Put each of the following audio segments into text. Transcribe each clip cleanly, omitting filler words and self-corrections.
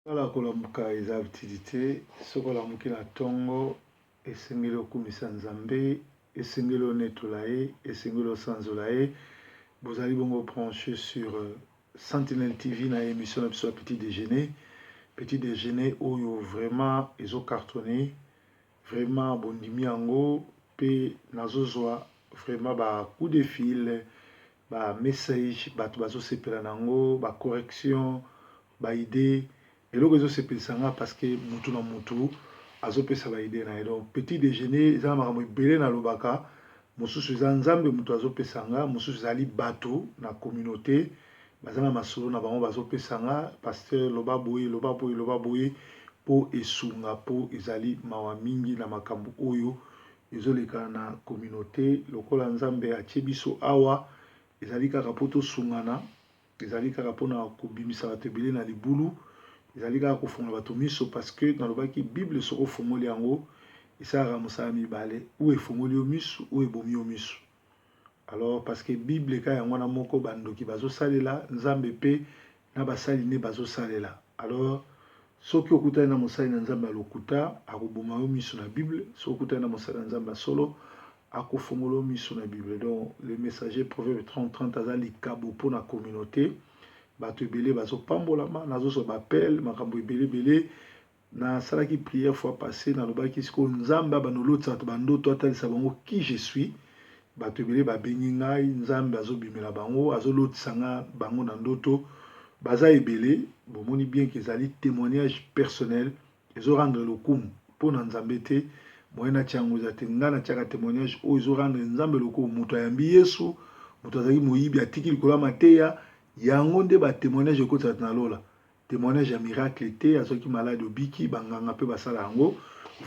Kala kolamuka eza habitude te, soki olamuki na tongo esengeli okumisa Nzambe, esengeli onetola ye, esengeli osanzola ye. Bozali bongo branche sur Sentinelle TV na emission na biso ya petit déjeuner. Petit déjeuner oyo vraiment ezo cartonner, vraiment bondimi yango pe nazozwa vraiment ba coup de fil, ba message, bato bazosepela na yango, ba correction, ba idee. Eloko ezosepelisa nga parce que mutu na mutu azopesa ba idee na ye. Donc petit déjeuner eza na makambo ebele nalobaka, mosusu eza Nzambe moto azopesa nga, mosusu ezali bato na communauté baza na masolo na bango bazopesa nga, pasteur loba boye, loba boye, loba boye po esunga, po ezali mawa mingi na makambo oyo ezoleka na communauté. Lokola Nzambe atie biso awa ezali kaka po tosungana, ezali kaka mpona kobimisa bato ebele na libulu, ezali kaka kofongola bato miso, parce que nalobaki Bible soki ofongoli yango esalaka mosala mibale, ou efongoli yo miso ou ebomi yo miso. Alors parce que Bible ka yango wana moko bandoki bazosalela, Nzambe pe na basali nde bazosalela. Alors soki okutani na mosali na Nzambe ya lokuta akoboma yo miso na Bible, soki okutani na mosali na Nzambe ya solo akofongola yo miso na Bible. Donc le messager Proverbe 30-30 aza likabo mpona communauté, bato ebele bazopambolama, nazozwa ba appel makambo ebele ebele. Nasalaki prière fois passée, nalobaki sikoyo Nzambe abanda olotisa bato bandoto, atalisa bango qui je suis. Bato ebele babengi ngai, Nzambe azobimela bango, azolotisa nga bango na ndoto, baza ebele. Bomoni bien que ezali témoignage personnel, ezorendre lokumu mpona Nzambe te, moyen natia yango eza te. Ngai natiaka témoignage oyo ezorendre Nzambe lokumu. Moto ayambi Yesu, moto azalaki moyibi atiki likolo ya mateya, yango nde ba témoignage ekotisa na lola. Témoignage ya miracle te, azwaki malade obiki, banganga mpe basala yango.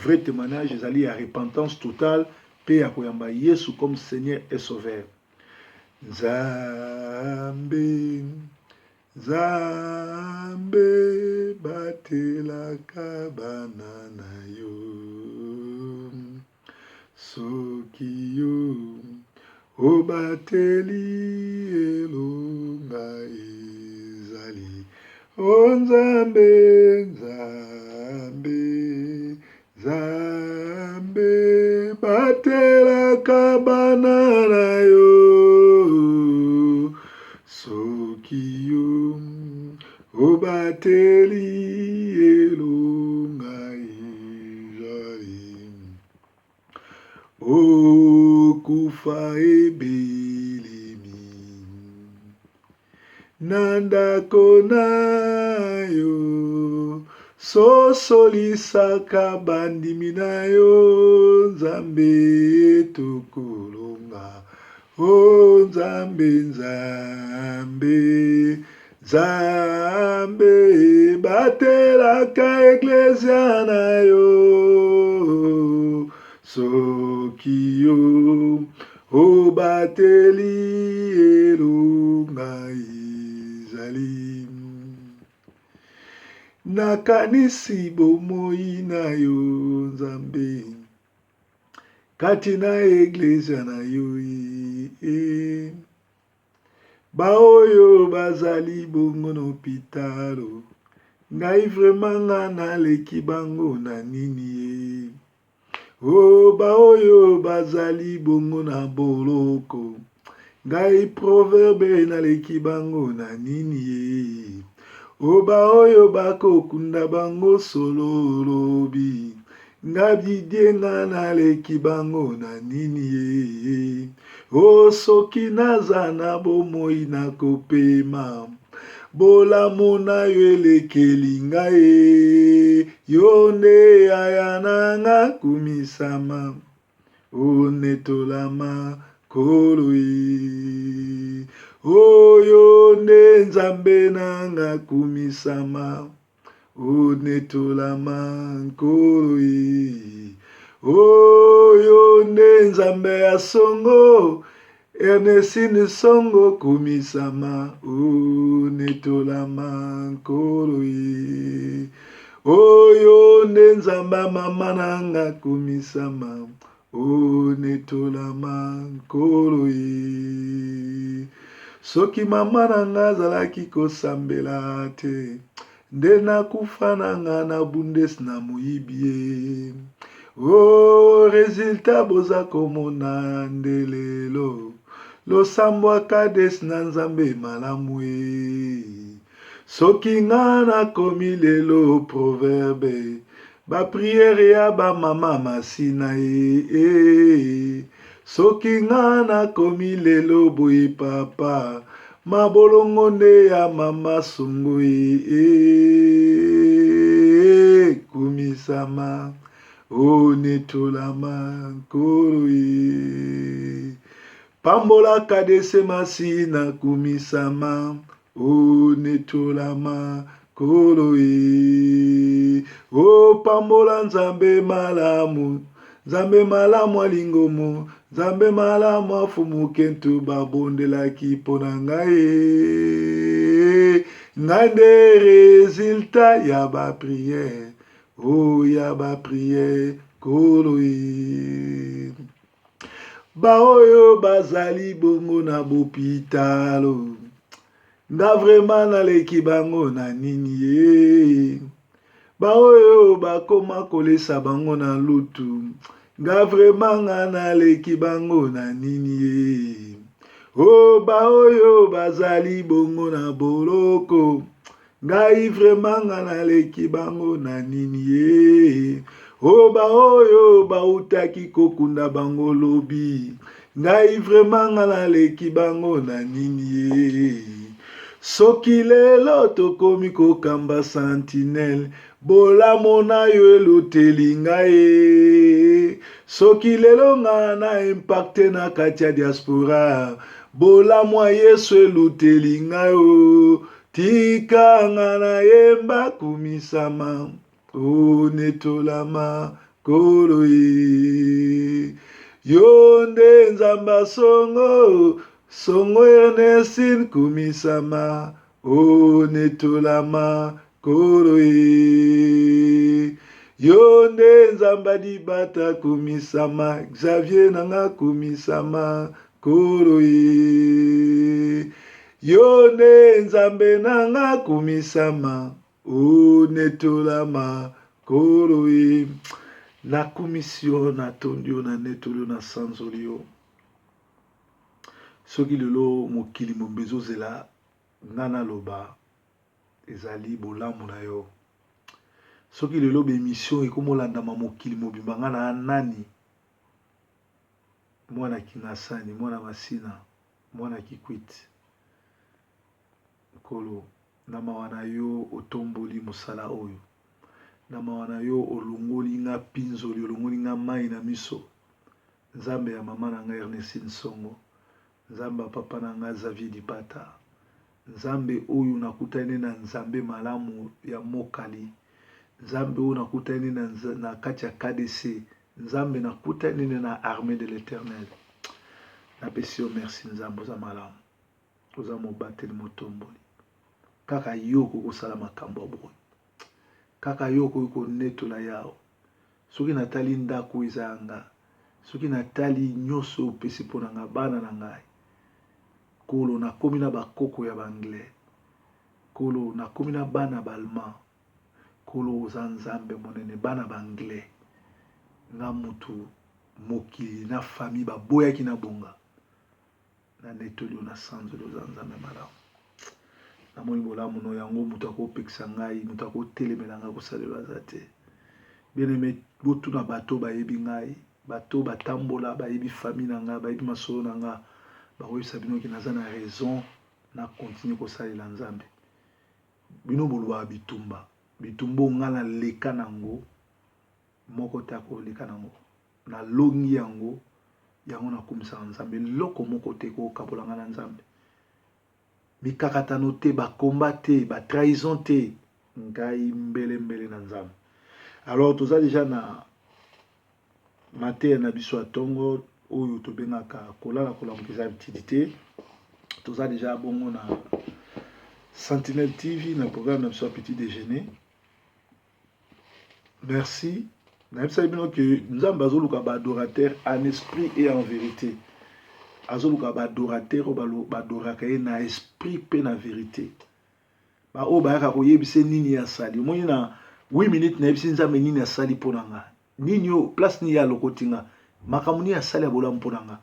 Vrai témoignage ezali ya repentance totale mpe ya koyamba Yesu comme Seigneur et Sauveur. Nzambe, Nzambe batelaka bana na yo, soki yo obateli elonga ezali. O Nzambe, Nzambe, Nzambe batelaka bana na yo, soki yo obateli elonga ezali. Okufa ebelemi na ndako na yo, sosolisaka bandimi na yo, Nzambe tokolonga. O Nzambe, Nzambe, Nzambe batelaka eglezia na yo, soki yo obateli elonga ezali. Nakanisi bomoi na yo Nzambe kati na eglezia na yo e. Baoyo bazali bongo na hopitalo, ngai vraiment nga naleki bango na nini ye? O baoyo bazali bongo na boloko, ngai proverbe naleki bango na nini ye? O baoyo bakokunda bango solo lobi, nga Didie nga naleki bango na nini ye? O soki naza na bomoi nakopema, bolamu na yo elekeli ngai, yo nde yaya na nga kumisama, onetolama Nkolo ye. O yo nde Nzambe na nga kumisama, onetolama Nkolo ye. O yo nde Nzambe ya songo, Ernestine Songo kumisama, onetolama Nkolo ye. O yo nde Nzambe ya mama na nga kumisama, onetolama Nkolo ye. Soki mama na nga azalaki kosambela te, Nde nakufa na nga na bundes na moyibi ye. O resultat boza komona nde lelo. Losambo ya Kades na Nzambe malamu e. Soki nga nakomi lelo proverbe ba prière ya ba mama masina e, e. Soki nga nakomi lelo boye papa mabolongo nde ya mama songo e, e. Kumisama onetolama nkolo e. Pambola kadese masina kumisama onetolama nkolo e. O pambola nzambe malamu nzambe malamu alingomo nzambe malamu afumu kentu babondelaki mpo na ngai ngai nde resultat ya bapriere o ya bapriere nkolo e. Baoyo bazali bongo na bopitalo nga vraiment naleki bango na nini ye baoyo bakoma kolesa bango na lutu nga vraiment nga naleki bango na nini ye o baoyo bazali bongo na boloko ngai vraiment nga naleki bango na nini ye o baoyo bautaki kokunda bango lobi ngai vraiment nga naleki bango na nini ye soki lelo tokomi kokamba sentinelle bolamu na yo eloteli ngai soki lelo nga na impacte na kati ya diaspora bolamu ya yesu eluteli ngai o tika nga nayemba kumisama onetolama nkolo ye yo nde nzambe asongo songo Ernestine kumisama onetolama nkolo ye yo nde nzambe alibata kumisama Xavier nanga kumisama nkolo ye yo nde nzambe nanga kumisama onetolama nkolo ye nakumisi yo natondi yo nanetoli yo nasanzoli yo soki lelo mokili mombe ezozela nga naloba ezali bolamu na yo soki lelo bemission ekomolandama mokili mobimba nga na nani mwana kingasani mwana masina mwana kikwit nkolo na mawa na yo otomboli mosala oyo na mawa na yo olongoli nga pinzoli olongoli nga mai na miso nzambe ya mama na ngai Ernestine Songo nzambe ya papa na ngai Xavier Dipata nzambe oyo nakutani na nzambe malamu ya mokali nzambe oyo nakutani na, na kati ya KDC nzambe nakutani na armée de l'éternel napesi yo merci nzambe oza malamu oza mobateli motomboli kaka yo okoki kosala makambo ya boye kaka yo okoki konetola yawe soki natali ndako eza ya nga soki natali nyonso opesi mpo na nga bana na ngai kolo nakomi na bakoko ya baanglais kolo nakomi na bana baallemand kolo oza nzambe monene bana baanglais nga mutu mokili na famille baboyaki na bonga na netoli yo na sanzoli oza nzambe malamu namoni bolamu no yango moto akopekisa ngai moto akotelemela ngai kosalela aza te bien aimé botuna bato bayebi ngai bato batambola bayebi famille na ngai bayebi masolo na ngai bakoyebisa bino ke naza na raison na continue kosalela nzambe bino bolobaka bitumba bitumba oyo ngai naleka nango moko te akoleka nango nalongi yango yango nakumisaka nzambe eloko moko te kokabola ngai na nzambe mikakatano te bakomba te batrahison te ngai mbelembele na nzambe alors toza deja na mateya na biso ya ntongo oyo tobengaka kolala kolamuka eza habitude te toza deja bongo na sentinelle tv na programme na biso ya petit déjeuner merci nayebisaki bino ke nzambe azoluka baadorateur en esprit et en vérité azoluka baadorateur oyo baadoraka ye na esprit mpe na vérité. Baoyo bayaka koyebisa nini asali. Omoni na 8 minutes nayebisi Nzambe nini asali mpo na nga. Nini oyo place nini ye alokoti nga. Makambo nini asali ya bolamu mpo na nga.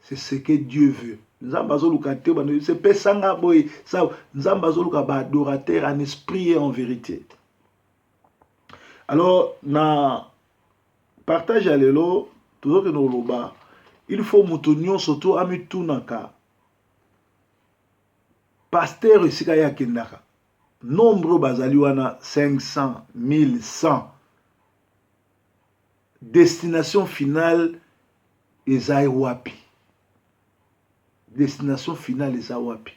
C'est ce que Dieu veut. Nzambe azoluka te bando se pesa nga boye. Sa Nzambe azoluka ba adorateur en esprit et en vérité. Alors na partage ya lelo tozokende koloba il faut moto nyonso to amitunaka pasteur esika ye akendaka nombre oyo bazali wana 500 1100 destination finale eza wapi destination finale eza wapi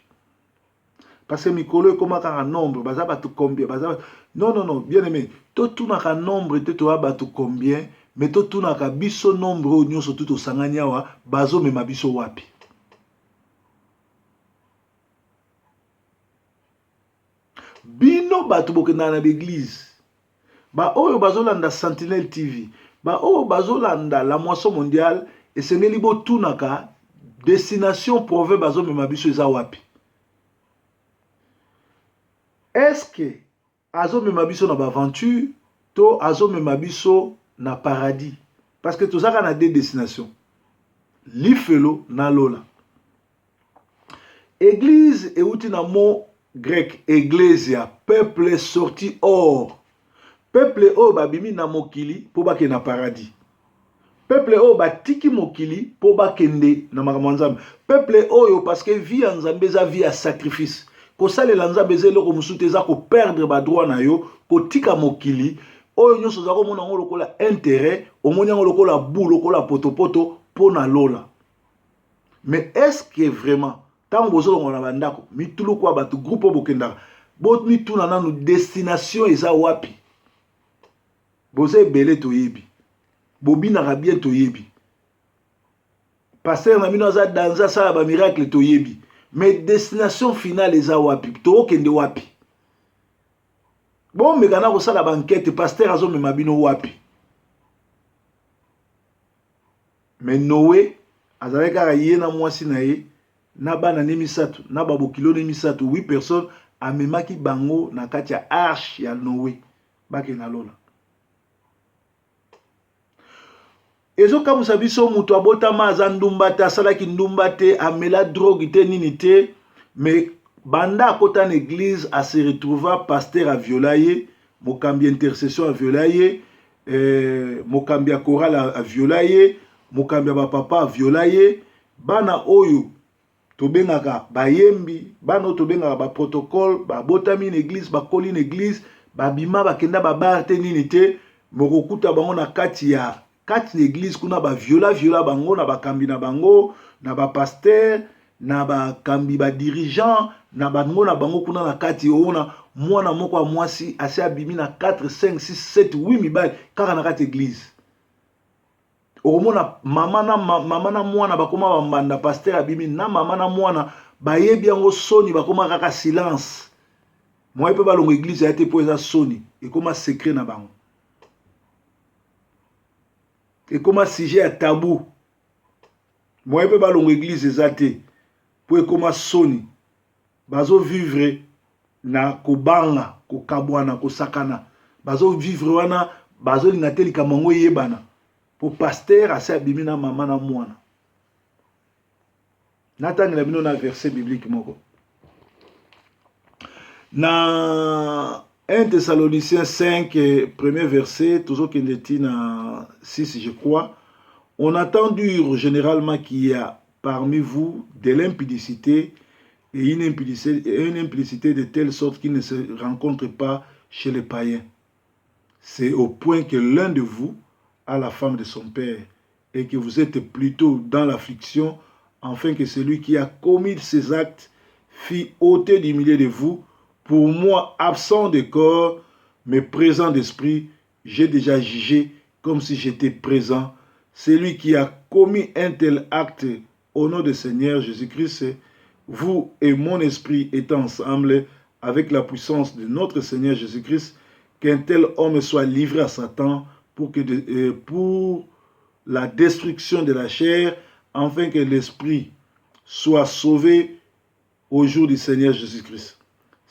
parce que mikolo ekoma kaka nombre baza bato combien baza non non non bien aimé totunaka nombre te toya bato combien mais totunaka biso nombre oyo nyonso tu tosangani awa bazomema biso wapi bino bato bokendaka na baeglize baoyo bazolanda sentinelle tv baoyo bazolanda la moisson mondiale esengeli botunaka destination proverbe azomema biso eza wapi eske azomema biso na baaventure to azomema biso na paradis parce que tozaka na deux destinations lifelo na lola Eglise euti na mot grec eglesia, peuple sorti hors. Peuple oyo babimi na mokili mpo bakende na paradis. Peuple oyo batiki mokili mpo bakende na makambo ya Nzambe. Peuple oyo parce que vie ya Nzambe eza vie ya sacrifice. Kosalela Nzambe eza eloko mosusu te, eza ko perdre ba droit na yo, kotika mokili oyo nyonso oza komona yango lokola interet, omoni yango lokola bu, lokola potopoto mpo na lola. Mais est ce que vraiment ntango bozolongwa na bandako mituluku ya bato groupe oyo bokendaka bomituna nanu destination eza wapi boza ebele toyebi bobinaka bien toyebi pasteur na bino aza danze asala bamiracle toyebi mais destination finale eza wapi tokokende wapi bomeka na kosala bankete pasteur azomema bino wapi Mais Noe azalaki kaka ye na mwasi na ye na bana ne misato na babokilo ne misato, 8 personnes, amemaki bango na kati ya arche ya Noe bakende na lola. Ezokamwisa biso moto abotama aza ndumba te, asalaki ndumba te, amela drogue te, nini te, mais banda akota na eglise a se retrouva pasteur aviola ye, mokambi intercession aviola ye, eh, mokambi ya chorale aviola ye, mokambi ya bapapa aviola ye, bana oyo tobengaka bayembi, bana oyo tobengaka baprotocole, babotami na eglise, bakoli na eglise, babima bakenda babar te nini te, mokokuta bango na kati ya kati na eglise kuna baviola viola bango na bakambi na bango na bapaster na bakambi ba dirigeant na bango na bango kuna na kati oona mwana moko ya mwasi asi abimi na 4 5 6 7 8 mibali kaka na kati eglise okomona mama na mama na mwana bakoma bambanda pasteur abimi na mama na mwana bayebi yango soni bakoma kaka silence moye mpe balongo eglise ya te mpo eza soni ekoma secret na bango ekoma sujet ya tabou moyen mpe balongo eglise eza te mpo ekoma soni bazo vivre na kobanga kokabwana kosakana bazo vivre wana bazolinga te likambo yango eyebana mpo pasteur asi abimi na mama na mwana natangela bino na verset biblique moko na 1 Thessaloniciens 5 premier verset tozokende ti na 6 je crois on attend dur généralement qu'il y a parmi vous de l'impudicité et une impudicité, une impudicité de telle sorte qu'il ne se rencontre pas chez les païens. C'est au point que l'un de vous a la femme de son père et que vous êtes plutôt dans l'affliction, afin que celui qui a commis ces actes fît ôter du milieu de vous. Pour moi, absent de corps, mais présent d'esprit, j'ai déjà jugé comme si j'étais présent. Celui qui a commis un tel acte au nom du Seigneur Jésus-Christ, vous et mon esprit étant ensemble avec la puissance de notre Seigneur Jésus-Christ, qu'un tel homme soit livré à Satan pour, que de, euh, pour la destruction de la chair, afin que l'esprit soit sauvé au jour du Seigneur Jésus-Christ.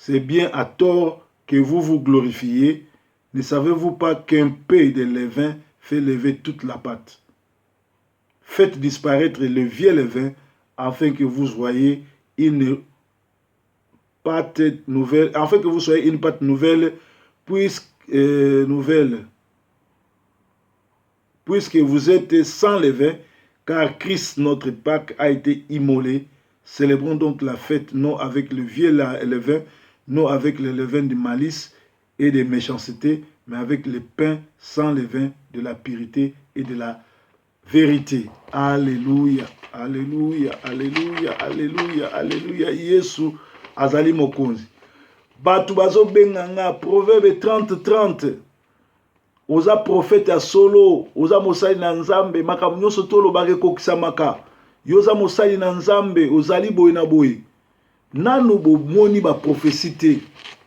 C'est bien à tort que vous vous glorifiez. Ne savez-vous pas qu'un peu de levain fait lever toute la pâte? Faites disparaître le vieux levain afin que vous soyez une pâte nouvelle, afin que vous soyez une pâte nouvelle, puisque, nouvelle, puisque vous êtes sans levain, car Christ, notre Pâque, a été immolé. Célébrons donc la fête, non avec le vieux levain, non avec le levain de malice et de méchanceté, mais avec le pain sans levain de la pureté et de la vérité. Alléluia, Alléluia, Alléluia, Alléluia, Alléluia. Yesu azali mokonzi. Bato bazobenga nga Proverbe 30 30. Oza prophète ya solo, oza mosali na Nzambe, makambo nyonso tolobaka ekokisamaka. Yo oza mosali na Nzambe, ozali boye na boye. Nanu bomoni ba prophétie te,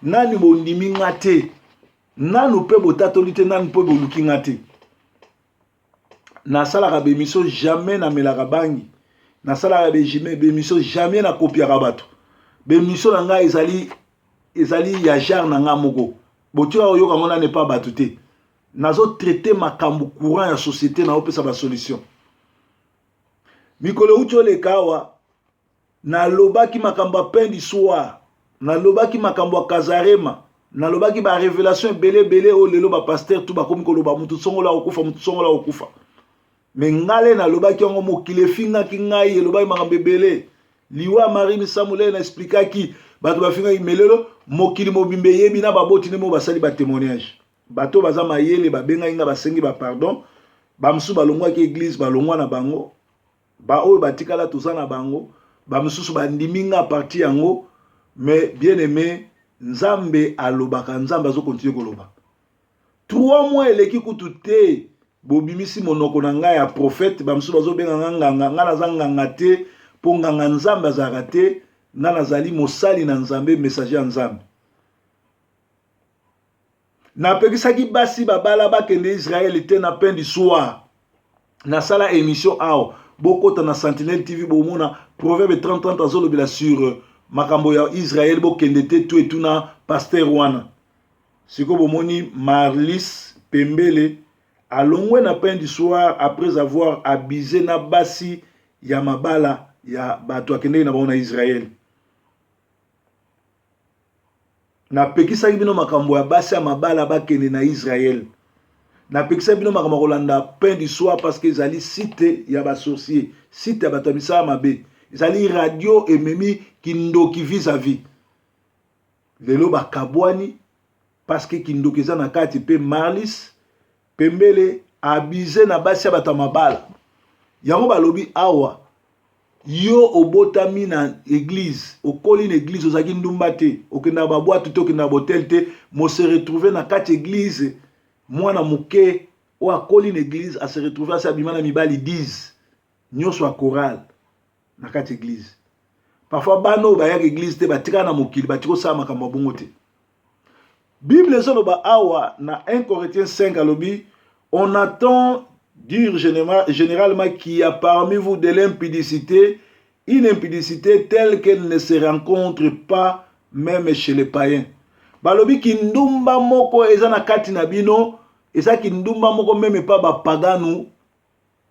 nanu bondimi nga te, nanu mpe botatoli te, nanu mpe boluki nga te. Nasalaka bemission jamais namelaka bangi, nasalaka bemission jamais nakopiaka bato. Bemission na ngai ezali ya genre na ngai moko. Botika koyoka ngo nani epa bato te. Nazotraite makambo courant ya société, naopesa basolution. Mikolo euti oleka awa, nalobaki makambo ya pain du soir, nalobaki makambo ya Kazarema, nalobaki ba révélation ebele ebele oyo lelo bapasteur tu bakomi koloba mutu songola akokufa, mutu songola akokufa. Me ngale nalobaki yango, mokili efingaki ngai, elobaki makambo ebele. Liwa Marie Misamu lelo na explikaki, bato bafingaki, me lelo mokili mobimba eyebi na baboti nde mo basali ba témoignage. Bato baza mayele babengaki nga, basengi ba pardon. Bamosusu balongwaki église, balongwa na bango. Baoyo batikala toza na bango, bamosusu bandimi nga parti yango. Mais bien aimé, Nzambe alobaka, Nzambe azokontinue koloba. 3 mois eleki kutu te, bobimisi monoko na ngai ya prophète. Bamosusu bazobenga nga nganga. Ngai naza nganga te, mpo nganga Nzambe azalaka te. Ngai nazali mosali na Nzambe, messager ya Nzambe. Napekisaki basi babala bakende Israël te na pain du soir. Nasala émission awa, bokota na Sentinelle TV, bomona Proverbe 30 30 azolobela sur makambo ya Israël, bokende te tu etuna pasteur wana. Sikoyo bomoni Marlis Pembele alongwe na pain du soir après avoir abusé na basi ya mabala ya bato akendeki na bango na Israël. Napekisaki bino makambo ya basi ya mabala bakende na Israël. Napekisaki bino makambo ya kolanda pain du soir parce que ezali site ya basorcier, site ya bato ya misala mabe, ezali radio ememi kindoki vis-à-vis. Lelo bakabwani parce que kindoki eza na kati. Mpe Marlis Pembele abuse na basi ya bato ya mabala. Yango balobi awa, yo obotami na église, okoli na église, ozalaki ndumba te, okendaka babwatu te, okendaka botel te, mose retrouve na kati église. Mwana moke oyo akoli na église ase retrouve asi abima na mibali 10 nyonso ya chorale na kati église. Parfois bana oyo bayaka église te, batikala na mokili, batiki kosala makambo ya bongo te. Bible ezoloba awa na 1 Corinthiens 5, alobi: on attend dire généralement qu'il y a parmi vous de l'impudicité, une impudicité telle qu'elle ne se rencontre pas même chez les païens. Balobi kindumba moko eza na kati na bino, eza kindumba moko meme pa bapaganu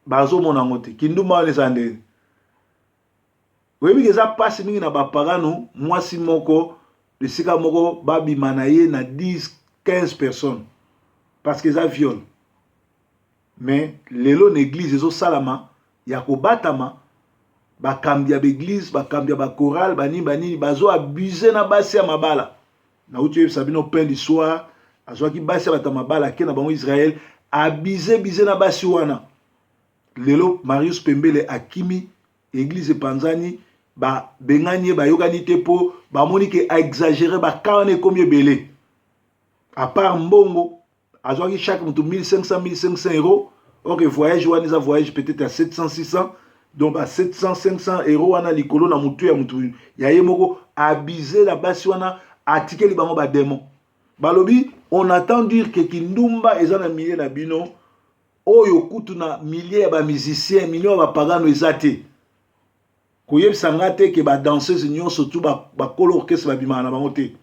bazomona yango te. Kindumba wana eza ndenge oyebi eza mpasi mingi na bapaganu, mwasi moko esika moko babima na ye na 10 15 personnes parce que eza viol. Mais lelo na église ezosalama ya kobatama, bakambi ya baeglise, bakambi ya bachorale, banini banini bazo abuse na basi ya mabala. Nauti oyebisa bino, pain du soir azwaki basi ya bato ya mabala, ake na bango Israel, abuse bise na basi wana. Lelo Marius Pembele akimi église, epanzani, babengani ye, bayokani te mpo bamoni ke aexagéré. Baka wana ekomi ebele. À part mbongo azwaki chaque moto 1500 1500 euros, ok, voyage wana eza voyage peut-être ya 700 600, donc ba 700 500 euros wana likolo na motu ya motu ya ye moko. Abuse na basi wana, atikeli bango badémon. Balobi on attend dire ke kindumba eza na milieu na bino oyo kutu na milieu ya bamusicien, milieu ya bapagano eza te. Koyebisa nga te ke badanseuse nyonso tu bakolo orchestre babimaka na bango te.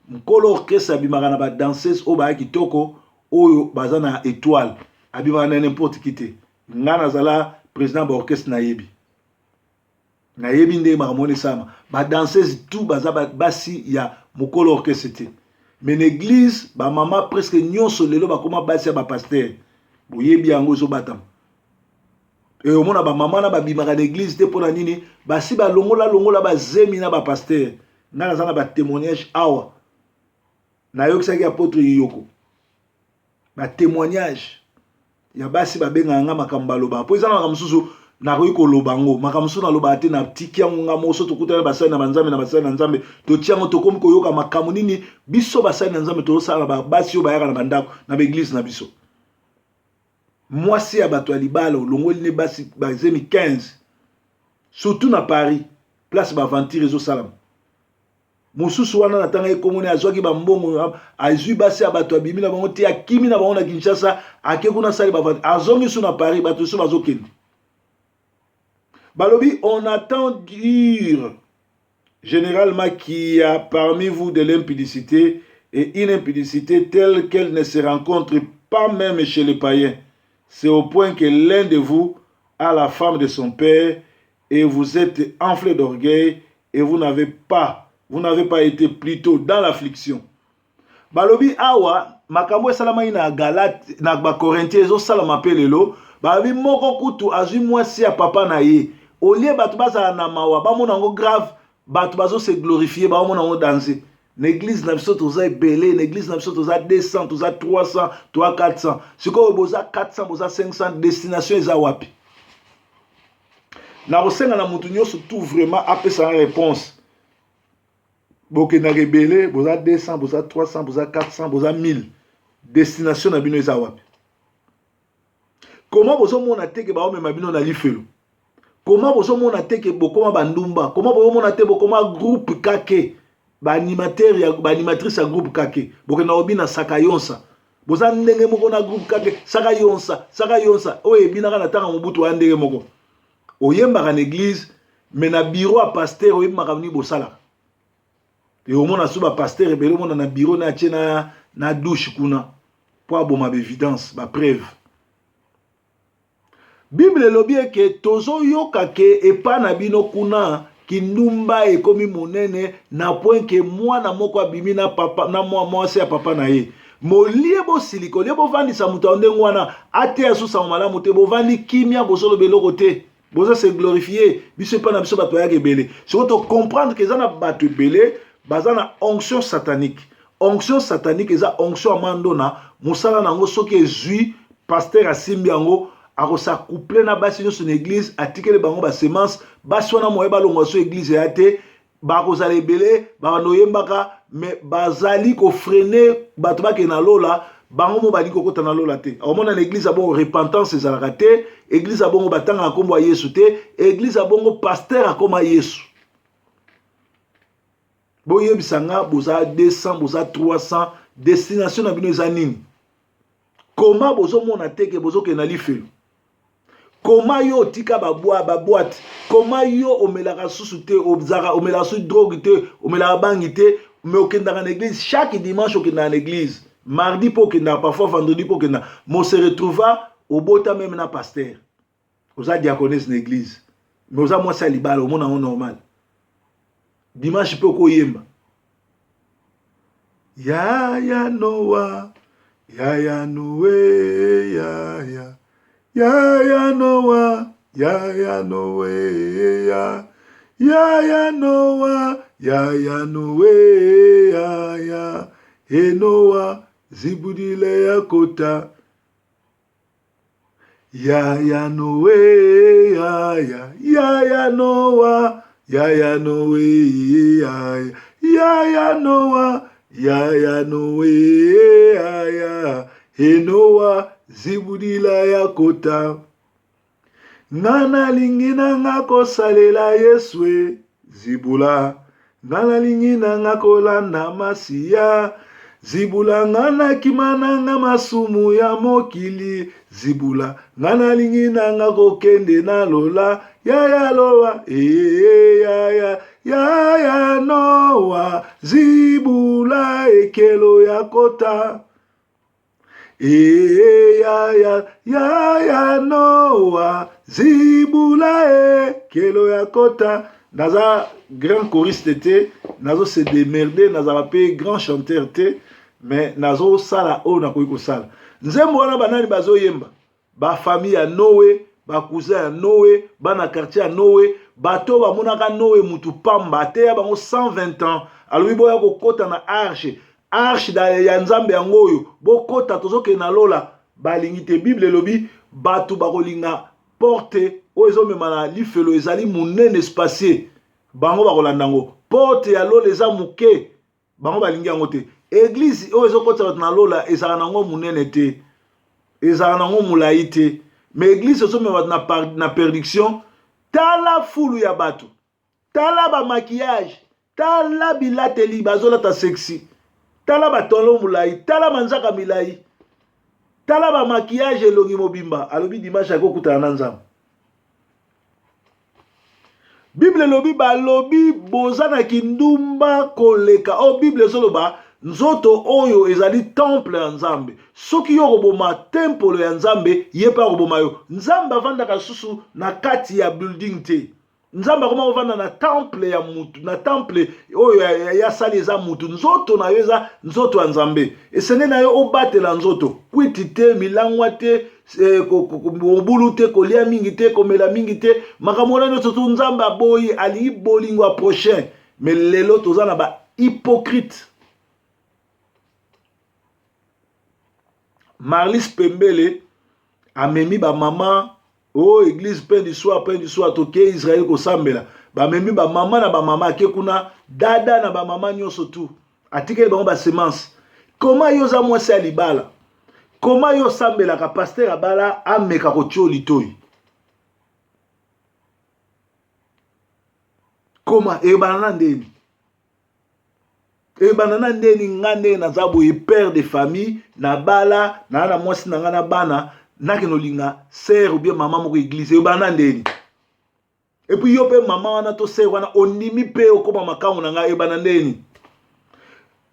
Nkolo orchestre abimaka na ba danseuse oyo baya kitoko, oyo baza na etoile. Abimaka na n'importe qui te. Nga nazala president ba orchestre, nayebi. Nayebi ndenge makambo wana esalama. Ba danseuse tout baza basi ya mokolo orchestre te. Mais na eglise ba mama presque nyonso lelo bakoma basi ya ba pasteur. Boyebi yango ezobatama. E omona ba mama na babimaka na eglise te pona nini? Basi balongola longola bazemi na ba pasteur. Nga naza na ba témoignage awa. Nayokisaki apotre Iyoko. Ba témoignage ya basi babengaka nga makambo balobaka mpo eza na makambo mosusu nakoki koloba yango, makambo mosusu nalobaka te, natiki yango nga moko. So tokutani na basali na banzambe na basali na Nzambe, totia yango, tokomi koyoka makambo nini biso basali na Nzambe tozosala na basi oyo bayaka na bandako na baeglise na biso. Mwasi ya bato ya libala olongoli ne basi bazemi 15, surtout na Paris, place baaventure ezosalama. Mosusu wana natangaki kombo ne, azwaki bambongo, azwi basi ya bato, abimi na bango te, akimi na bango na Kinshasa, ake kuna asali baaventure, azongi su na Paris, bato su bazokende. Balobi on attend dur généralement qu'il y a parmi vous de l'impudicité, et une impudicité telle qu'elle ne se rencontre pas même chez les païens. C'est au point que l'un de vous a la femme de son père, et vous êtes enflé d'orgueil, et vous n'avez pas été plutôt dans l'affliction. Balobi awa makambo esalamaki na Galate, na Bacorinthien, ezosalama mpe lelo. Balobi moko kutu azwi mwasi ya papa na ye. Olie bato bazala na mawa, bamona yango grave, bato bazose glorifier, baomona yango danger. Na église na biso toza ebele, na église na biso toza 200, toza 300, toza 400. Sikoyo boza 400, boza 500, destination eza wapi? Nakosenga na motu nyonso tout vraiment apesanga réponse. Bokendaka ebele, boza 200, boza 300, boza 400, boza 1000, destination na bino eza wapi? Koma bozomona te ke baomema bino na lifelo? Koma bozomona te ke bokoma bandumba? Koma bozomona te bokoma groupe kake, baanimateur ya baanimatrice ya groupe kake? Bokenda kobina saka yonsa, boza ndenge moko na groupe kake, saka yonsa, saka yonsa oyo ebinaka na ntango Mobutu. Oya ndenge moko, oyembaka na église, mais na bureau ya pasteur oyebi makambo nini bosalaka. E omona so bapasteur ebele, omona na bureau na atie na douche kuna mpo aboma baévidence, bapreuve. Bible elobi eke tozoyoka ke epa na bino kuna kindumba ekomi monene na point ke mwana moko abimi na papa na mwa mwasi ya papa na ye. Molie bosilika, olie bovandisa moto ya ndenge wana ateya susango malamu te, bovandi kimia, bozoloba eloko te, boza se glorifier. Biso epa na biso bato bayaka ebele. Sikoyo tocomprendre ke eza na bato ebele baza na onction satanique. Onction satanique eza onction ya mandona. Mosala na yango, soki ezwi pasteur asimbi yango, akosaccoupler na basi nyonso na église, atikeli bango basemence. Basi wana moye balongwa so église eya te, bakozala ebele, babanda oyembaka, mais bazali kofreiner bato bakende na lola. Bango mo balingi kokota na lola te. Omona na église ya bongo repentance ezalaka te, église ya bongo batangaka nkombo ya Yesu te, église ya bongo pasteur akoma Yesu. Boyebisa nga, boza 200, boza 300, destination na bino eza nini? Koma bozomona te ke bozokende na lifelo? Koma yo otika baboîte? Koma yo omelaka susu te, ozalaka omelaka susu drogue te, omelaka bangi te, mais okendaka na église chaque dimanche, okendaka na église mardi mpo okendaka parfois vendredi mpo okendaka mo se retrouva obota même na pasteur, oza diaconesse na église, mais oza mwasi ya libala. Omona yango normal? Dimanche mpe okoyemba ya ya Noa, ya ya Noe, ya ya ya ya Noa, ya ya Noe, ya ya ya Noa, ya ya Noe, ya ya Enoa, zibudile ya kota, ya ya Noe, ya ya ya ya Noa, ya ya Noe, ya ya ya Noa, ya ya Noe, ya ya Enoa, zibudila ya kota. Nga nalingi na nga kosalela Yesu e zibula, nga nalingi na nga kolanda Masiya zibula, nga nakima na nga masumu ya mokili zibula, nga nalingi na nga kokende na lola, ya ya lola e ya ya. Yaya Noa, zibula ekelo ya kota. Ee yaya, yaya Noa, zibula ekelo ya kota. Naza grand choriste te, nazo se demerder, nazala pe grand chanteur te, mais nazo sala oyo nakoki kosala. Nzembo wana banani bazoyemba? Ba famille ya Noe, ba cousin ya Noe, bana quartier ya Noe, bato oyo bamonaka Noe mutu pamba, ateya bango 120 ans, alobi boya kokota na arche, arche ya Nzambe yango oyo, bokota tozokende na lola, balingi te. Bible elobi bato bakolinga porte oyo ezomema na lifelo ezali monene spacieux, bango bakolanda yango. Porte ya lola eza moke, Bango balingi yango te. Eglise oyo ezokotisa bato na lola ezalaka na yango monene te, ezalaka na yango molai te, mais eglise ezomema bato na, na perdiction. Tala fulu ya bato, tala ba maquillage, tala bilateli bazolata sexy, tala batolo molai, tala manzaka milai, tala ba maquillage elongi mobimba. Alobi dimanche akokutana na Nzambe. Bible elobi balobi boza na kindumba koleka oyo oh, Bible ezoloba nzoto oyo ezali temple ya Nzambe. Soki yo okoboma tempolo ya Nzambe, ye mpe akoboma yo. Nzambe avandaka susu na kati ya building te. Nzambe akoma kovanda na temple ya mutu, na temple oyo ya sali eza mutu. Nzoto na yo eza nzoto ya Nzambe. Esengeli na yo obatela nzoto, kwiti te, milangwa te, eh, mobulu te, kolia mingi te, komela mingi te, makambo wana nyonso tu Nzambe aboyi, alingi bolingo ya prochain. Mais lelo toza na ba hypocrite. Marlis Pembele amemi ba mama o oh, église pain du soir pain du soir toke Israël kosambela bamemi ba mama na ba mama ake kuna dada na ba mama nyonso tu atikeli bango ba semence. Koma yo oza mwasi ya libala, koma yo osambelaka, pasteur abala ameka kotio litoi, koma ebana na ndeni ebanda na ndeni nga ndenge naza boye père de famille nabala naa na mwasi na nga na bana nakende olinga sœur ou bien mama moko église ebanda na ndeni epuis yo mpe mama wana to sœur wana ondimi mpe okoma makango na ngai ebanda ndeni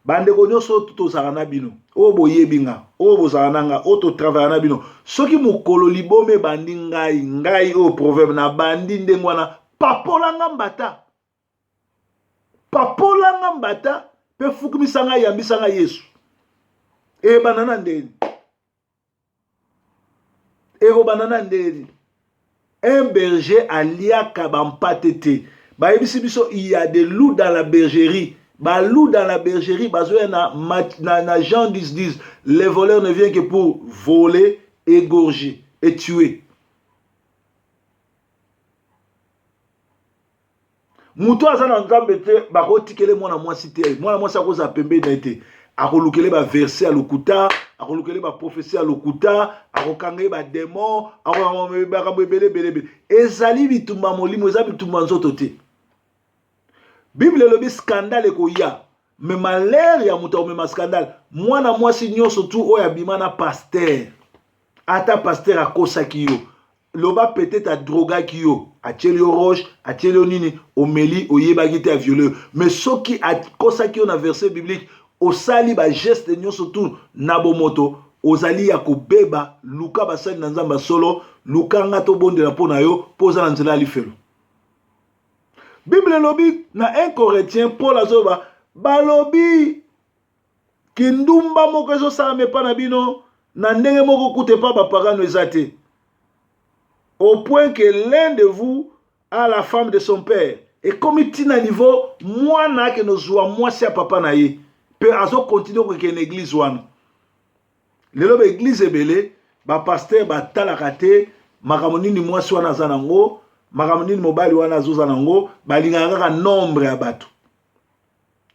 bandeko nyonso oyo tozalaka na bino oyo boyebi nga oyo bozalaka na nga oyo totravaya na bino soki mokolo liboma ebandi ngai ngai oyo proverbe nabandi ndenge wana papola nga mbata Papola nga mbata pe fukmisa nga yambisa nga Yesu. Ebanda na ndeni. Ekobanda na ndeni. Un berger aliaka ba mpate te. Bayebisi biso il y a des loups dans la bergerie. Ba loups dans la bergerie bazoya na, na, na Jean 10 10. Les voleurs ne viennent que pour voler, égorger et tuer. Moto aza na Nzambe te, bakotikele mwana mwasi te. Mwana mwasi akozala pembeni na ye te. Akolukele ba verset ya lokuta, akolukele ba prophetie ya lokuta, akokanga ye ba demon, akolanga makambo ebele ebele ebele. Ezali bitumba molimo, eza bitumba nzoto te. Bible elobi scandale ekoya, mais malheur ya moto akomema scandale. Mwana mwasi nyonso tu oyo abima na pasteur, ata pasteur akosaki yo, loba peut-être a drogaki yo atieli yo roche atieli yo nini omeli oyebaki te a viole yo mais soki akosaki yo na verset biblique osali ba geste nyonso tu na bomoto ozali ya kobeba luka basali na nzambe ya solo luka nga tobondela mpo na yo mpo oza na nzela ya lifelo bible elobi na 1 Corinthiens Paul azoloba balobi Kindumba moko ezosalama epa na bino na ndenge moko kutu epa bapagano eza te. Au point que l'un de vous a la femme de son père. Ekomi ti na niveau mwana akende ozwa mwasi ya papa na ye pe azo continuer kokende na eglise wana. Lelo ba eglise ebele ba pasteur batalaka te makambo nini mwasi wana aza nango, makambo nini mobali wana azoza nango, balingaka kaka nombre ya bato.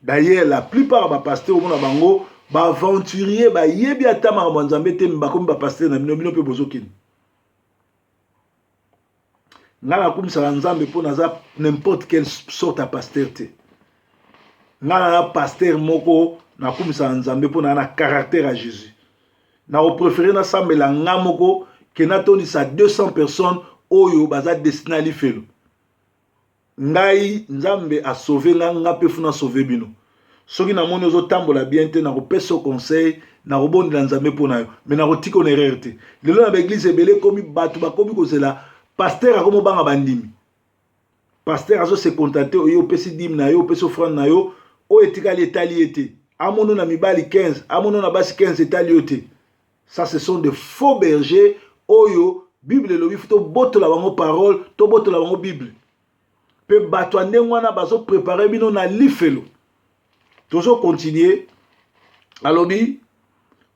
D'ailleurs la plupart ya ba pasteurs omona bango ba aventuriers bayebi ata makambo ya Nzambe te mais bakomi ba pasteurs na bino bino mpe bozokende. Ngai nakumisaka Nzambe mpo naza n'importe quelle sorte ya pasteur te. Ngai naza pasteur moko nakumisaka Nzambe mpo naza na caractère ya Jésus. Nako préférer nasambela nga moko ke natondisa 200 personnes oyo baza destiné ya lifelo. Ngai Nzambe a sauve nga, nga pe faut na sauve bino. Soki namoni ozotambola bien te, nakopesa yo conseil, nakobondela Nzambe mpo na yo, mais nakotika yo na erreur te. Lelo na ba eglise ebele ekomi bato bakomi kozela pasteur akomi obanga bandimi. Pasteur azo se contenter oye opesi dime na yo, opesi offrande na yo, oyo etikali etali ye te. Amono na mibali 15, amono na basi 15 etali yo te. Ça ce sont des faux bergers oyo Bible elobi faut tobotola bango parole, tobotola bango Bible. Pe bato ya ndenge wana bazo préparer bino na lifelo. Tozo continuer. Alobi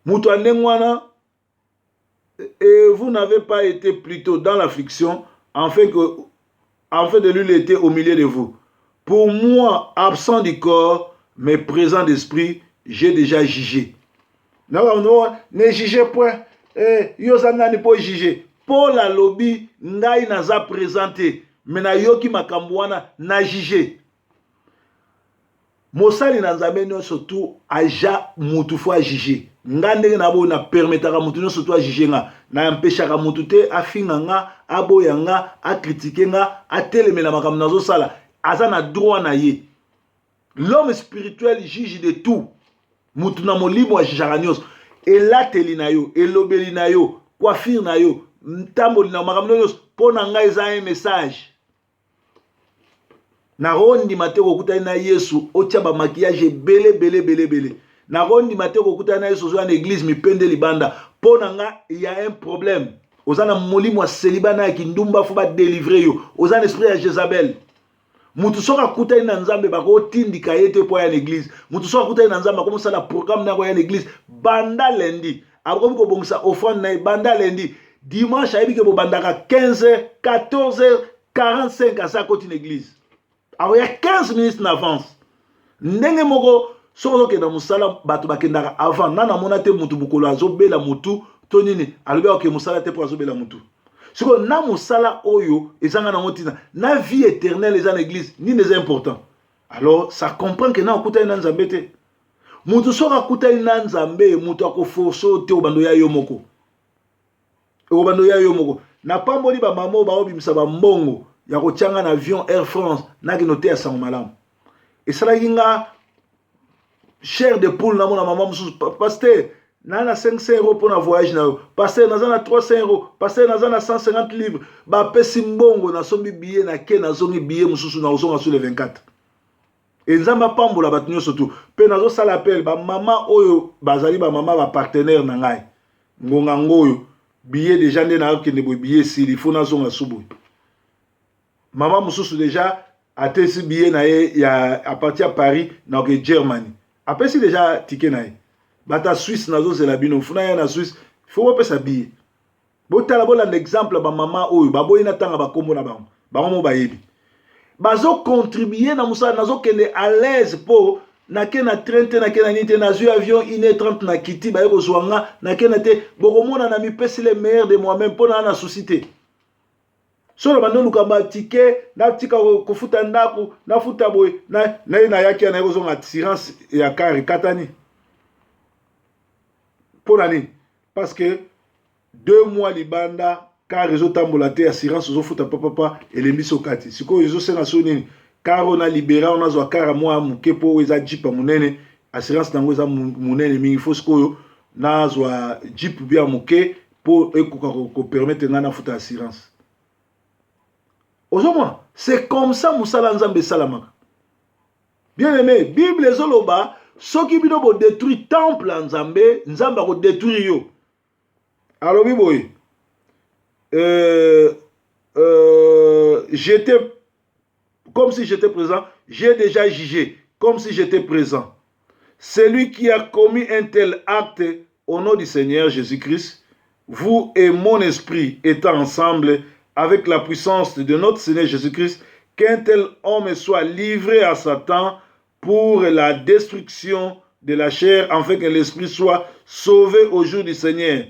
moto ya ndenge wana et vous n'avez pas été plutôt dans l'affliction afin de lui était au milieu de vous. Pour moi, absent du corps, mais présent d'esprit, j'ai déjà jugé. Non, non, ne jugez point. Eh, yo oza nani mpo juge? Paul alobi ngai naza présent te, mais nayoki makambo wana na juge. Mosali na Nzambe nyonso tu aja mutu faut ajuge. Nga ndenge na boyo na permetaka mutu nyonso tu ajuge nga, na empeshaka mutu te afinga nga, aboya nga, akritike nga, atelemela makambo nazosala. Aza na droit na ye. L'homme spirituel juge de tout. Mutu na molimo ajijaka nyonso. Elateli na yo, elobeli na yo, coiffure na yo, ntamboli na yo, makambo nyonso mpo na ngai eza un message. Nakondima te kokutani na Yesu otia ba maquillage ebele ebele ebele ebele. Nakondima te kokutani na Yesu ozoya na église mipende libanda. Mpo na nga ya un problème. Oza na molimo ya celibat na ya kindumba, faut ba délivrer yo. Oza na esprit ya Jezabel. Mutu soki akutani na Nzambe bakotindika ye te mpo aya na église. Mutu soki akutani na Nzambe akomosala programme na koya na église banda lundi, akomi kobongisa offrande na ye banda lundi. Dimanche ayebi ke bobandaka 15h, 14h45 asa akoti na église, akoya 15 minutes na avance. Ndenge moko soki ozokenda mosala, bato bakendaka avant. Nana amona te mutu mokolo azobela mutu to nini, alobi akoke mosala te mpo azobela mutu. Sikoyo na mosala oyo ezanga nango ntina na vie éternelle eza na église, nini eza important? Alors ça comprend que na okutani na Nzambe te. Mutu soki akutani na Nzambe, mutu akoforce oyo te, obando ya yo moko, okobanda oya yo moko. Napamboli bamama oyo baobimisa bambongo ya kotianga na avion Air France nakende oteya sango malamu. Esalaki nga chair de poule namona mama mosusu: "Pasteur, naza na 500 € mpona voyage na yo. Pasteur, naza na 300 €. Pasteur, naza na 150 livres." Bapesi mbongo, nasombi billet, nake, nazongi, billet mosusu nakozonga sur le 24. E Nzambe apambola bato nyonso tu. Mpe nazosala appel, bamama oyo bazali bamama bapartenaire na ngai, ngonga ngo oyo billet déjà nde nakokende boye, billet esili, faut nazonga su boye. Mama mosusu déjà atesi billet na ye ya à partir ya Paris nakoke Germany, apesi déjà ticket na ye. Bato ya Suisse, nazozela bino, funa ya na Suisse, faut bopesa billet. Botala, bolanda exemple ya bamama oyo baboyi na ntanga bakombo na bango, bango mo bayebi, bazocontribue na mosala. Nazokende à l'aise mpo nake na train te, nake na nini te, nazwi avion 1h30, na kiti baye kozwa nga, nake na te. Bokomona na mipesi le meilleur de moi-même mpo naa na souci te. So na bandi oluka batike, natika kofuta ndako, nafuta boye naye nayaki ya naye kozonga, assurance ya car ekatani. Mpo na nini? Parce que 2 mois libanda, car ezotambola te, assurance ozofuta papapa, elembisi okati. Sikoyo ezosenga so nini? Car oyo na libéra, oyo nazwa car mwa moke mpo oyo eza jeep ya monene, assurance nango eza monene mingi. Faut sikoyo nazwa jeep bia moke mpo ekoka kopermettre ngai nafuta assurance. Ozomona, c'est comme ça mosala Nzambe esalamaka. Bien aimé, Bible ezoloba soki bino bodétruire temple ya Nzambe, Nzambe akodétruire yo. Alobi boye, j'étais comme si j'étais présent, j'ai déjà jugé comme si j'étais présent. Celui qui a commis un tel acte au nom du Seigneur Jésus-Christ, vous et mon esprit étant ensemble avec la puissance de notre Seigneur Jésus-Christ, qu'un tel homme soit livré à Satan pour la destruction de la chair, afin que l'esprit soit sauvé au jour du Seigneur.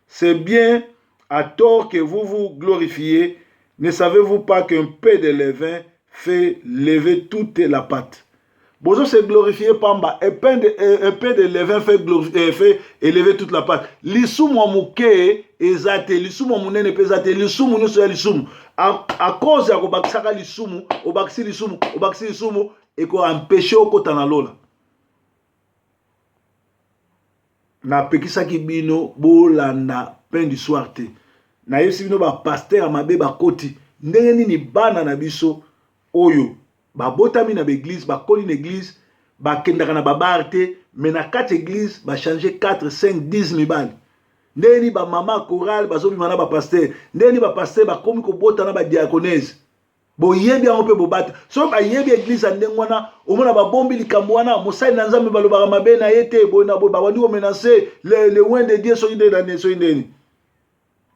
C'est bien à tort que vous vous glorifiez. Ne savez-vous pas qu'un peu de levain fait lever toute la pâte? Bozo se glorifier pamba. Un peu de, un peu de levain fait, glorifier, fait élever toute la pâte. Lisumu ya moke eza te, lisumu ya monene mpe eza te, lisumu nyonso ya lisumu. À, à cause ya kobakisaka lisumu, obakisi lisumu, obakisi lisumu, eko empêcher okota na lola. Napekisaki bino bolanda pain du soir te. Nayebisi bino ba pasteur ya mabe bakoti. Ndenge nini bana na biso oyo babotami na ba eglise, bakoli na eglise, bakendaka na ba bar te, mais na kati eglise ba changer 4, 5, 10 mibali. Ndenge nini ba mama chorale bazobima na ba pasteur? Ndenge nini ba pasteur bakomi kobota na ba diaconese? Boyebi yango mpe bobata. Soki bayebi eglise ya ndenge wana, omona babombi likambo wana, mosali na Nzambe balobaka mabe na ye te, boye na boye, babandi komenase le, le oint de Dieu soki nde nani soki ndeni.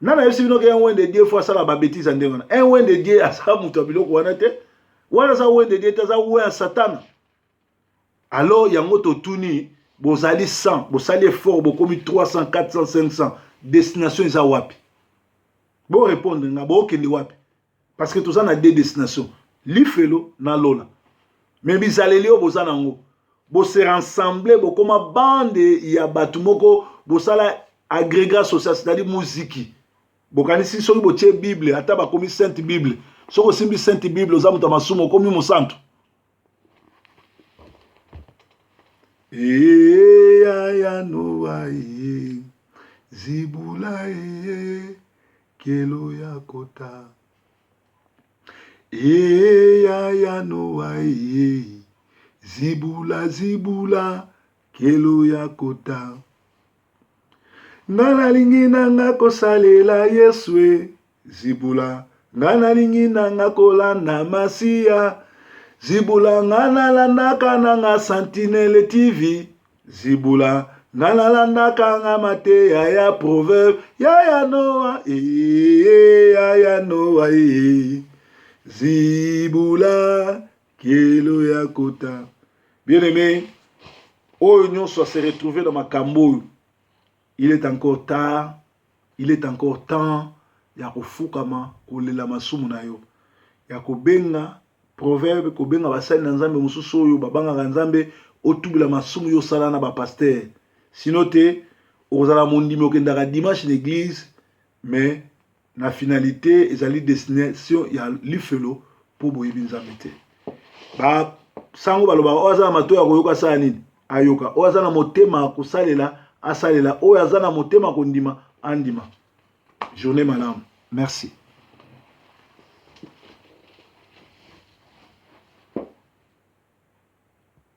Nani ayebisi bino ke un oint de Dieu fo asala ba bêtises ya ndenge wana? Un oint de Dieu asala moto ya biloko wana te. Wana aza oint de Dieu te, aza oint ya Satana. Alors yango totuni, bozali 100, bosali effort, bokomi 300, 400, 500, destination eza wapi? Bo répondre nga, bokende wapi? Parce que toza na deux destinations, lifelo na lola. Mais bizaleli oyo boza nango, bo se rassembler, bokoma bande ya bato moko, bosala agrégat social, c'est-à-dire muziki. Bokanisi soki botie Bible, ata bakomi Sainte Bible, soki osimbi Sainte Bible oza moto ya masumu, okomi mosantu. Eya ya Noa e zibula e kelo ya kota Eya ya Noa e zibula zibula kelo ya kota Nga nalingi na nga kosalela Yesu e Zibula nga nalingi na nga kolanda Masiya Zibula nga nalandaka na nga Sentinelle TV Zibula nga nalandaka nga mateya ya proverbe ya ya Noa ee ya ya Noa ee Zibula kielo ya kota. Bien aimé, oyo nyonso se retrouver na makambo oyo, il est encore tard, il est encore temps ya kofukama kolela masumu na yo, ya kobenga proverbe, kobenga basali na Nzambe mosusu oyo babangaka Nzambe, otubela masumu yo osala na ba pasteur. Sinon te okozala mondimi, okendaka dimanche na eglise, mais na finalité ezali destination ya lifelo mpo boyebi Nzambe te. Ba sango balobaka oyo aza na matoyi ya koyoka asala nini? Ayoka. Oyo aza na motema ya kosalela asalela. Oyo aza na motema kondima andima. Journée malamu. Merci.